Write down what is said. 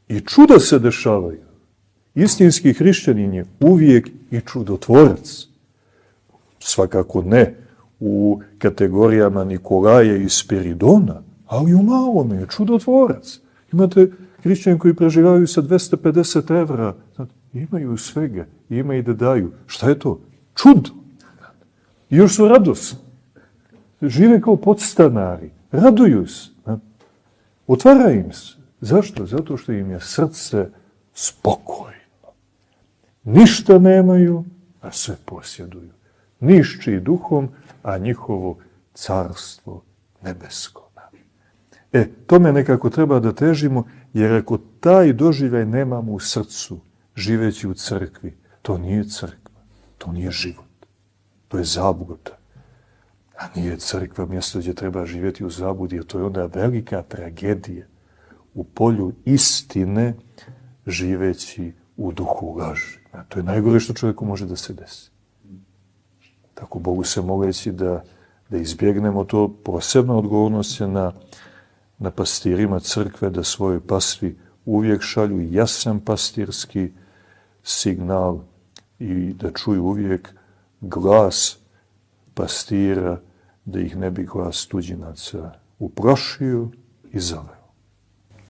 I čuda se dešavaju. Istinski hrišćanin je uvijek i čudotvorac. Svakako ne u kategorijama Nikolaja i Spiridona, ali u malome je čudotvorac. Imate hrišćani koji preživaju sa 250 evra, imaju svega, ima i da daju. Šta je to? Čudo. I još su radosni. Žive kao podstanari, raduju se. Otvara im se. Zašto? Zato što im je srce spokojno. Ništa nemaju, a sve posjeduju. Nišći duhom, a njihovo carstvo nebesko. Tome nekako treba da težimo, jer ako taj doživljaj nemamo u srcu, živeći u crkvi, to nije crkva, to nije život, to je zabluda. A nije crkva mjesto gdje treba živjeti u zabludi, jer to je onda velika tragedija u polju istine, živeći u duhu laži. To je najgore što čovjeku može da se desi. Tako Bogu se moleći da izbjegnemo to. Posebna odgovornost je na pastirima crkve da svojoj pasvi uvijek šalju jasan pastirski signal i da čuju uvijek glas pastira, da ih ne bi glas tuđinaca uplašio i zaveo.